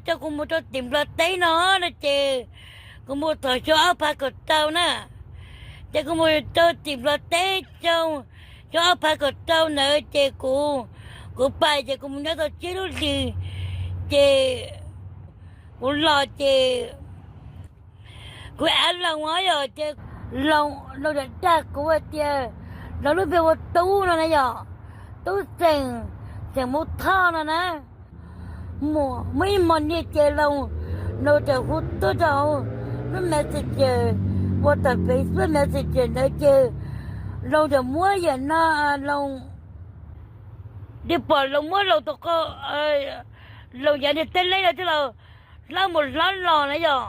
coj kuv mus rau tim Nplog teb no, no ces kuv mus thaum xyoo ob phav kaum rau na. Ces kuv mus rau tim Nplog teb xyoo, xyoo ob phav kaum rau ntawd ces kuv, kuv pais ces kuv mus nyob tau tsib lub hlis, ces kuv los ces kuv av Loos os yog ces Loos, Loos dag kuv hais tias, Loos lub npe ua Tub no na yog, Tub xeem, xeem Mus Thoj no na. Muaj ib hmo niag ces Loos, Loos txawm hu tuaj rau lub Messenger, ua tom Facebook Messenger ntawd ces Loos txawm muab yam no, Loos li pom Loos muab Loos tus qau, Loos yav niag teb leb no thiab los hlob mus hlob los na yog.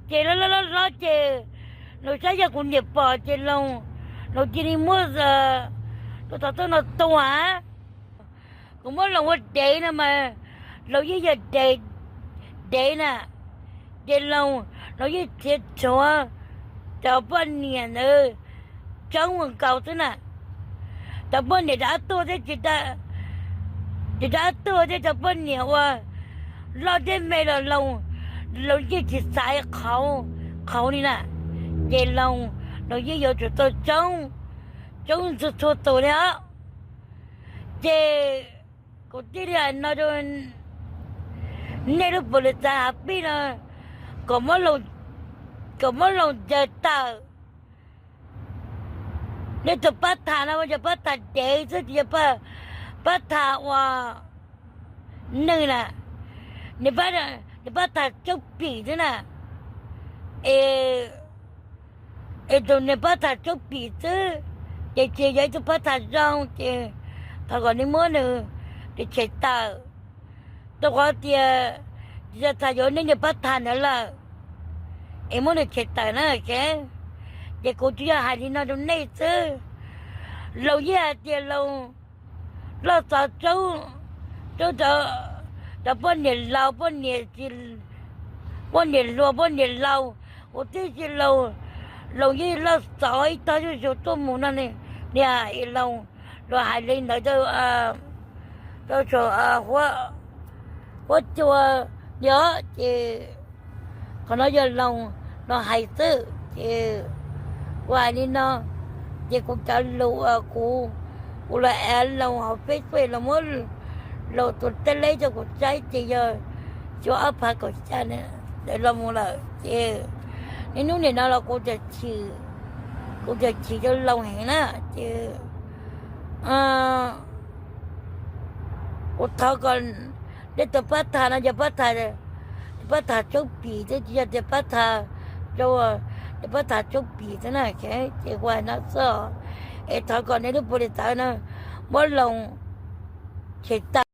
Ces hlob hlob hlob hlob ces Loos saib yog kuv niam pom ces Loos, Loos cia li muab tus tau tuaj no tua. Kuv muab Loos ua dev no mas Loos yeej yog dev, dev na. Ces Loos, Loos yeej txiav txhuv cov poj niam ntawd coob ua nkaus xwb na. Cov poj niam rov qab tuaj thiab, ces rov qab tuaj thiab cov poj niam uas loj thiab me los Loos, Loos yeej tsis xaiv qhauv, qhauv li na. Ces Loos, Loos yeej yuav tsum tau coob, coob ntxug txhua tus li os. Ces kuv thiaj li hais no rau nej lub pus lis xav hav pij no, kom muab Loos ncaws tawm. Nej tus pab tham no yog pab tham dev xwb, tsis yog pab tham ua neeg na. Nws pab tham tsoob pim xwb na. Es, es tus nws pab tham tsoob pim xwb, ces tsis yog ib tug pab tham zoo, ces thov kom nej muab nws, nws tshem tawm. Rau qhov tias tsis yog tham yuav nej niag pab tham ntawd lawm, es muab nws tshem tawm na. Ces kuv tsuas yog hais li no rau nej xwb. Loos yeej hais tias Loos loj xov tsoob, tsoob cov poj niam laus, poj niam, poj niam hluas poj niam laus, kuv tib si Loos, Loos yeej loj xov ib tog zuj zus tuaj mus no. Niag Loos, Loos hais li ntawd rau, rau saum huab cua li os. Ces qhov no yog Loos, Loos hais xwb. Ces kuv hais li no, ces kuv cov lus uas kuv, kuv los av Loos hauv Facebook, Loos muab Loos tus teb leb rau kuv saib ces yog xyoo ob phav kaum xya ntawd los mus lawm. Ces niaj hnub nim no los kuv tseem, kuv tseem chim rau Loos heev na. Ces kuv thov kom nej tus pab tham no yog pab tham, pab tham tsoob pim xwb, tsis yog tias pab tham rau, pab tham tsoob pim xwb na. Ces kuv hais no xwb, es thov kom nej lub pus lis xav no muab Loos tshem tawm.